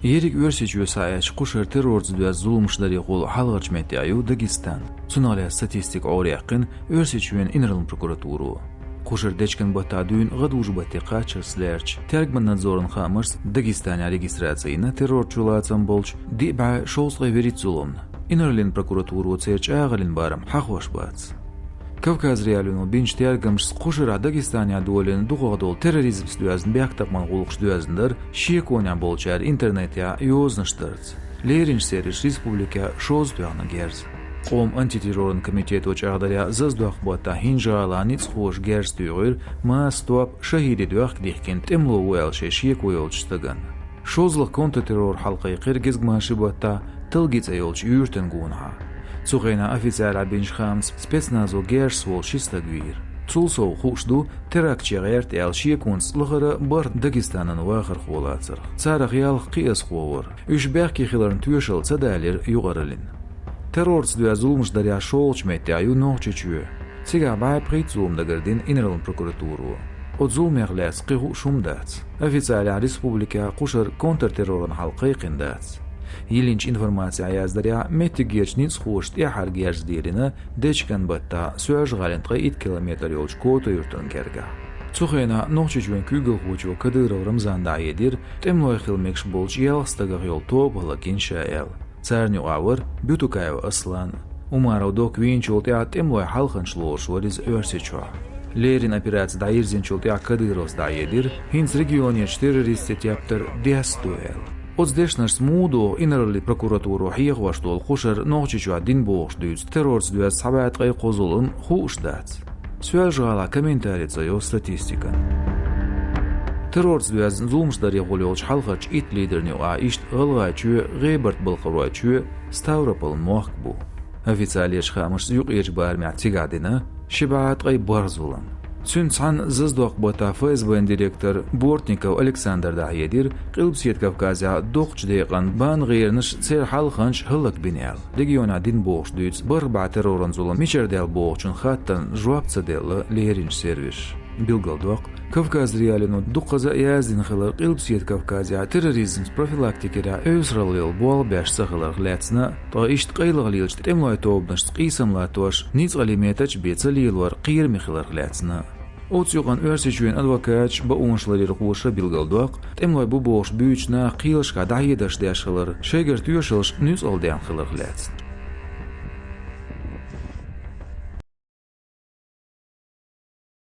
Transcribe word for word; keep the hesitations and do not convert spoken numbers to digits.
Ерриг Оьрсийчоь схьаэцча, кху шарахь террорца доьзна зуламаш дарехула хьалхарчу меттехь ю Дагестан. Цунах лаьцна статистика Ӏораяьккхина Оьрсийчоьнан инарла-прокуратуро. Кху шарахь дечкен-баттахь дуьйна гӀадужу-батте кхаччалц лаьрча, тергаман надзоран хаамашца Дагестанехь регистраци йина террорца чулацам болчу диъ бӀе шовзткъе вуьрхӀитта зуламна. Инарла-прокуратуро церан чӀагӀлин барам хьахош бац. Кавказ.Реалино бинчу тергамашца, кху шарахь Дагестанехь долийна дукхахдолу терроризмца доьзна бехктакхаман гӀуллакхаш доьзна дара шеконехь болчара интернетехь йозанаш дарца. Леринчу сервисо республикехь шозза тоьхна герз. Къоман антитерроран комитето чӀагӀдарехь, зазадоккху-баттахь ХӀинжа-ГӀалахь ницкъахоша герз туьйхира Маса топ шахӀиди доьхка дихкина тӀемало ву аьлла шайн шеко йолчу стагана. ШозлагӀа контртеррор хьалакхайкхира гезгмашин-баттахь Талги цӀе йолчу юьртана гонахьа. Цу хенахь официалехь бинчу хаамца спецназо герзаца волу ши стаг вийра. Цул сов, хууш ду терактче гӀерта аьлла шеконца лахара бархӀ Дагестанан вахархо лацарх. Царах ялх кхиазхо вара. Уьш бехке хиларна тоьшалла ца далийра юкъараллина. Террорца доьзна зуламаш дарехь шолгӀачу меттехь ю Нохчийчоь. Цигахь бӀе пхийтта зулам дагардина инарла-прокуратуро. Оцу зуламех лаьцна кхин хууш хӀума дац. Официалехь республикехь кху шарахь контртерроран хьал кхайкхина дац. Йиллинчу информацехь яздарехь, меттигерчу ницкъахоша тӀаьххьара герз делира дечкен-баттахь Соьлжа-ГӀалина ткъе итт километр йолчу Кота-Юьртан кергахь. Цу хенахь Нохчийчоьнан куьйгалхочо Кадыров Рамзана дӀахьедира тӀемалой хила мегаш болчу ялх стагах йолу тоба хӀаллакйина ша аьлла. Царна юкъахь вара Бютукаев Аслан. Умаров Док вийначул тӀаьхьа тӀемалойн хьалханча лоруш вара иза Оьрсийчохь. Леррина операци дӀайирзинчул тӀаьхьа Кадыровс дӀахьедира, хӀинца регионерчу террористийн тептар дестадо аьлла. Оцу дешнашца муха догӀу инарла-прокуратуро хьехош долу кху шарахь Нохчийчохь дина бохуш дуьйцу террорца доьзна цхьа бӀе ткъе кхо зулам, хууш дац. Соьлжа-ГӀалахь комментари ца йо статистикана. Террорца доьзна зуламаш дарехула йолчу хьалхарчу итт лидерна юкъахь иштта ГӀалгӀайчоь, ГӀебарта-Балкхаройчоь, Ставрополан мохк бу. Официалечу хаамашца, юкъерчу барамехь цигахь дина ши бӀе ткъе бархӀ зулам. Цуьнца цхьаьна зазадоккху-баттахь ФСБ-н директор Бортников Александр дӀахьедира, Къилбаседа Кавказехь доккхачу декъана бан гӀеранаш, церан хьалханчаш хӀаллакбина аьлла. Регионехь дина бохуш дуьйцу бархӀ бӀе терроран зулам мичара даьлла бохучун хаттарна жоп ца делла леринчу сервисо. Билгалдоккху, Кавказ.Реалино дуккхаза а яздина хилар Къилбаседа Кавказехь терроризмца профилактикарехь эвсаралла йолу болх беш ца хиларх лаьцна, ткъа иштта къайлаха лелачу тӀемалойн тобанашца къийсам латтош ницкъаллин меттигаш бен ца лелор кхераме хиларх лаьцна. Оцу юкъана Оьрсийчоьнан адвокаташа, бакъонаш ларъярхоша билгалдоккху, тӀемалой бу бохуш буьйцучу наха кхелашкахь дӀахьедарш деш хилар, шайгара тоьшаллаш нуьцкъала даьхна хиларх лаьцна.